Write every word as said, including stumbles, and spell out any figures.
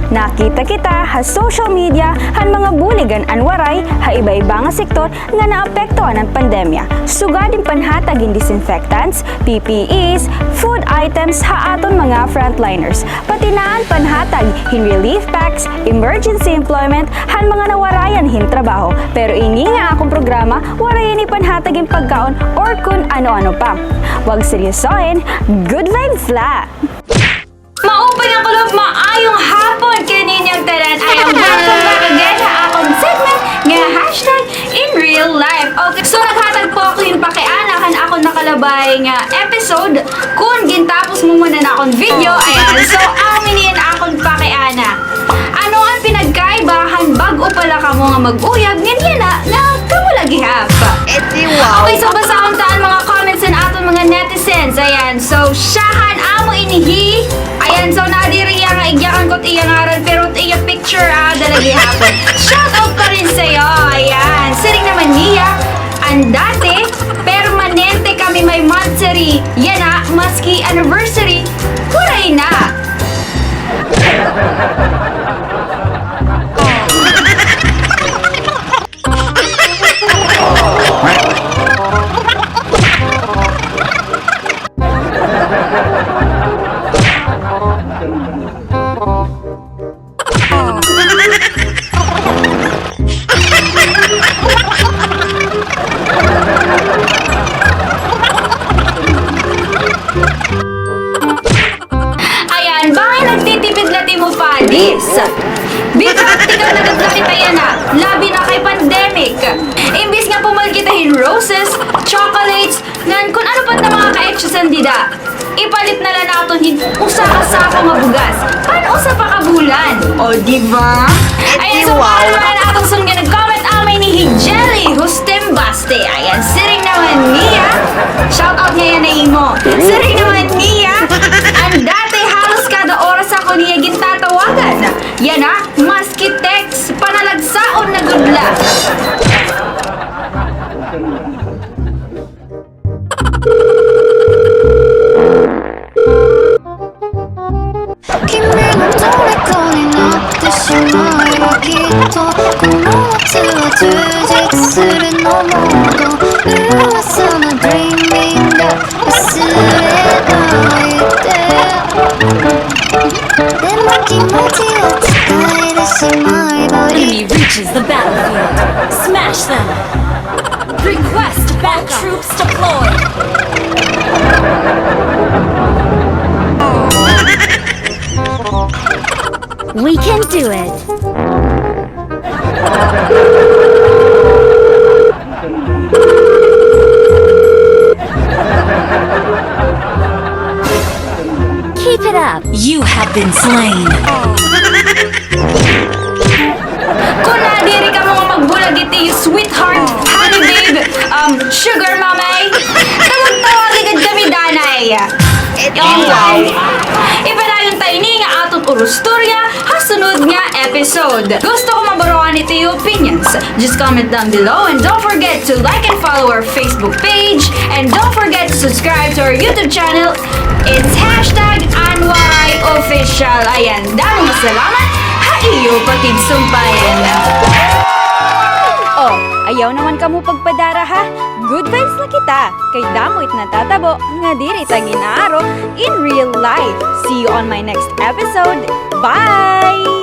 Nakita kita ha social media han mga bulig han An Waray ha iba-iba nga sektor nga naapektuhan han pandemya, sugad hin panhatag hin disinfectants, P P Es, food items ha aton mga frontliners. Pati na an panhatag hin relief packs, emergency employment han mga nawarayan hin trabaho. Pero ini nga akon programa, waray ini panhatag hin pagkaon or kun ano-ano pa. Wag seryosohin, good vibes la! Maupay nga kulop, maayong hapon kaninyong tanan. I am welcome back again ha akon segment nga hashtag in real life. Okay, so naghatag po ako hin pakiana han akon nakalabay nga episode. Kun gintapos mo man an akon video, ayan. So, amo ini an akon pakiana. Ano an pinagkaiba han bag-o pa la kamo nga mag-uyab, ngan yana nga kamo la gihap? Edi wow. Okay, so basahon ta an mga comments han aton mga netizens. Ayan, so siyahan amo ini hi, ayan, so naa diri iya nga igyakan ko it iya ngaran, pero it iya picture, ah, ada la gihapon. Shout out pa rin sa'yo. Ayan, siring naman niya, an dati, permanente kami may monthsary. Yana, maski anniversary, waray na. Ayan, bangin nagtitipid la timo, Padis. Be practical na gud la kita yana, labi na kay pandemic. Imbis nga pumal kita hin roses, chocolates, ngan kun ano pa it mga ka-extras dida, ipalit na la naton hin usa ka sako nga bugas. Pan-usa pa ka bulan. O, di ba? Ayan, so, wow, para naman an aton sunod nga nag-comment, amo ini hi Jelly Hustembaste. Ayan, siring naman niya. Shout out ngayon na imo. Siring naman niya. An dati halos kada oras ako niya gintatawagan. Yana, maski text, panalagsaon na gud la. Enemy reaches the battlefield. Smash them. Request backup. All troops deployed. We can do it. Keep it up. You have been slain. Kun nadiri kamo nga magbulag it iyo sweetheart, honey babe, um, sugar mommy, tawag-tawagi gad kami danay. Edi wow. Ipadayon ta ini nga aton urustorya ha sunod nga episode. Gusto ko mabaroan it iyo opinions. Just comment down below and don't forget to like and follow our Facebook page and don't forget to subscribe to our YouTube channel. It's hashtag An Waray Official. Ayan, damo nga salamat ha iyo pakigsumpayan. O, ayaw naman kamo pagpadara, ha? Good vibes la kita, kay damo it natatabo nga diri ta gin-aaro in real life. See you on my next episode. Bye!